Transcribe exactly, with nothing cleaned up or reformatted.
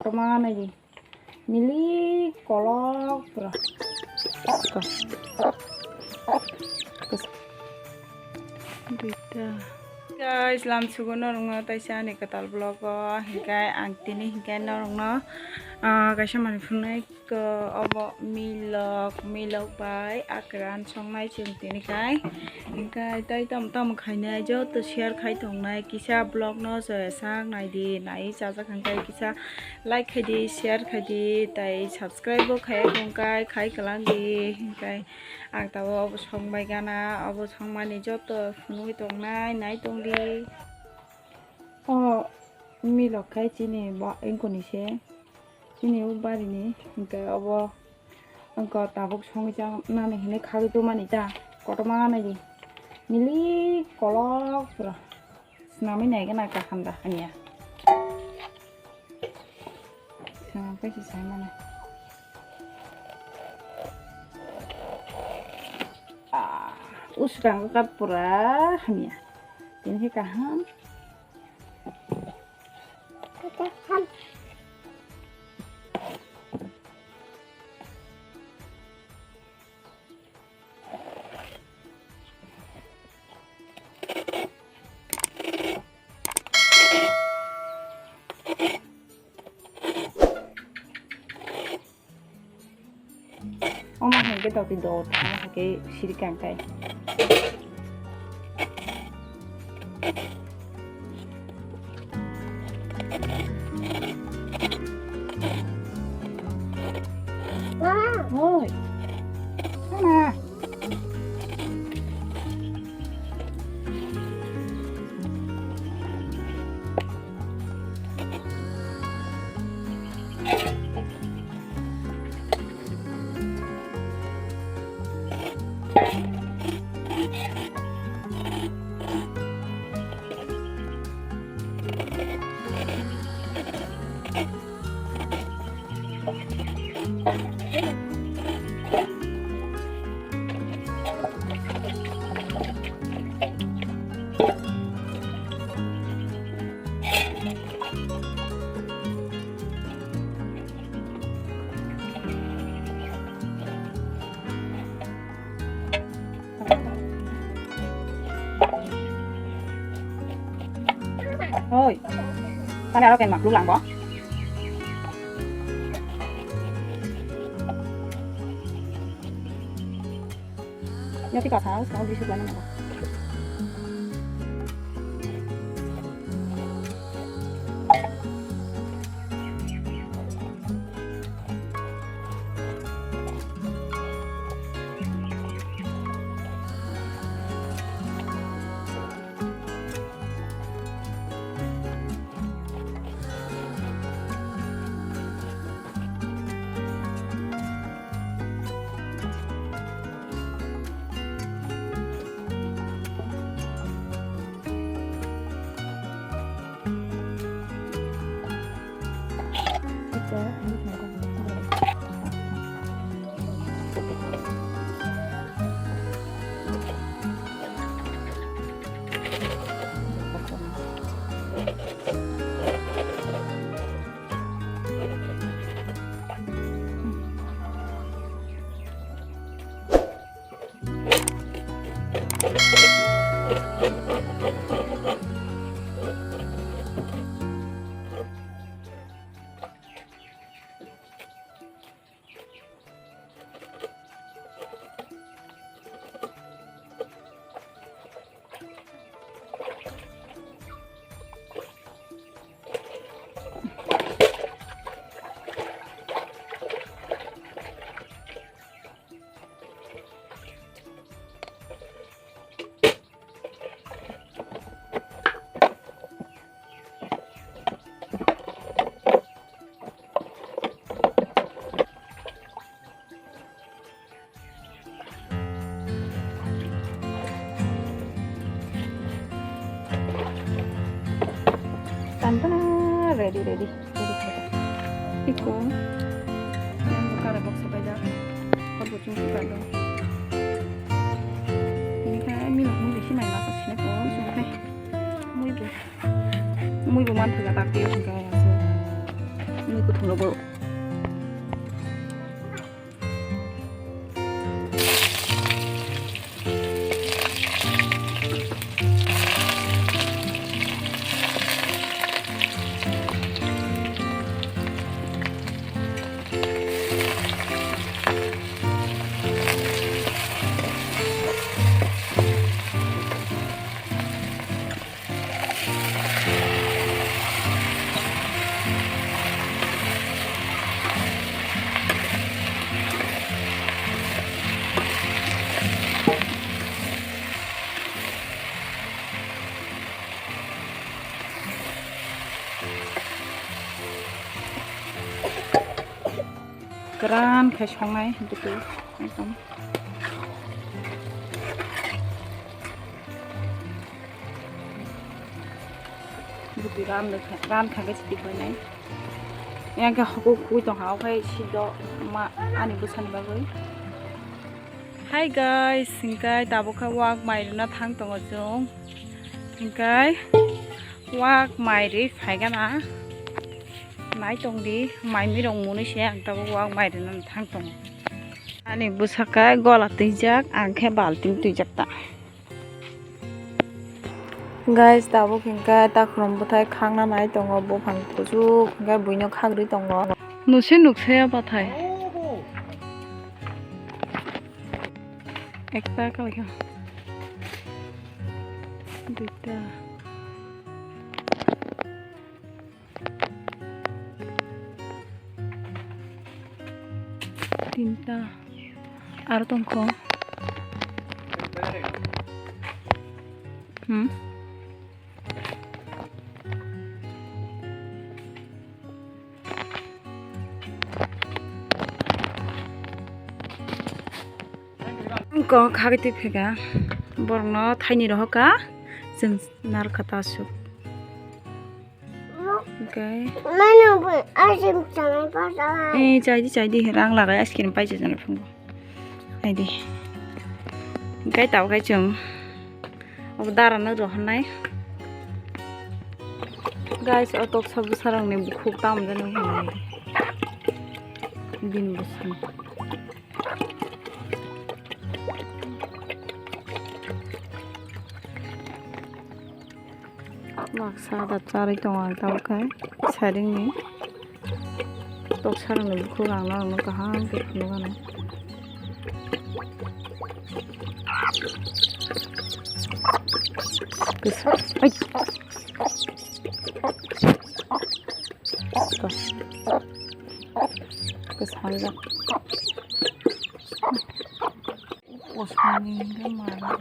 Ma nai di. Milik kolok pura. Ko. Ko. Duita. Guys, lam sugo norokno taisa ani kwtal vlog o. Hinkhe ang tini hinkhe norokno, ah, kaisa manwi phunuknai. Ko obo milok, milok bai akran songnai chwng tini khai. Hinkhe tei tamo tamo khainai joto share khai tongnai kisa vlog no joya sak nai di, nai chajak hinkhe kisa like khai di, share khai di, tei subscribe bo khai tong khai, khai kwlang di. Hinkhe ang tabuk obo song bai gana, obo songmani joto phunugwi tongnai, nai tong di. O milok khai chini bo wngkoni se. Chini o barini hinkhe obo wngkha tabuk songwi cha nani hinwi khagwi tongmani ta kotorma nai di milik kolok pura swnamwi nai gana kaham da hamya. Swnam khe se sai mano. Ah, usukang kha pura hamya. Tini khe kaham. Omo hai khe doti do, omo hai khe siri kang kai. Oi. Sana. Oi, tani aro ken makluk langbo. Nyati kasa, sekarang beri sebelah mana? Tantana ready, ready, ready. Iko, yang buka ada box apa aja? Kau bucin sih kan dong. Ini kan milok mui bisi mai masa sini pun, sini teh. Mui bu, mui bu mantu ya tapi yang gaya sih. Kuthumno borok. Kwran khe songnai bwtwi ekdom. Bwtwi ran kha, ran kha khe sidi khainai. Yang khe hokuk kui tong ha, okhai sido ma ani bwsani bagwi. Hi guys, hingkai tabuk khe wak mai rwna thang tongo chwng. Hingkai wak mai rwi phaigana. Nai tong di, mai mirong mwnwi se ang tabuk wak mai rwna thang tongo. Ani bwsaka gola twijak, ang khe balting twijak ta. Guys, tabuk hingke takhrom bwthai khakna nai tongo, buphang kuchuk hingke buino khagri tongo. Nuse nukse ya bathai. Ekta kalaikha. Duita. Tinta. Aro tongkho. Hmm. Kok khagwi twi pheka. Borokno thaini rohorka. Chwng narwkha ta aswk. Okay. Mano bo ice cream chanai pa chanai. Eh, chai di, chai di. Rang lagai ice cream pai chanai phungo. Chai di. Hingke tabuk khe chwng obo dara no rohornai. Guys, o toksa bwsarokni bukhuk tamo jani hinwi. Bini bwswk. Baksa da charwi tongo ang tabuk khe. Siring ni toksa rok ni bukhuk ang norok no kaham khe phunuk anw. Kisa-, ai. Kwsang jak. Osmani hwnkhe mara.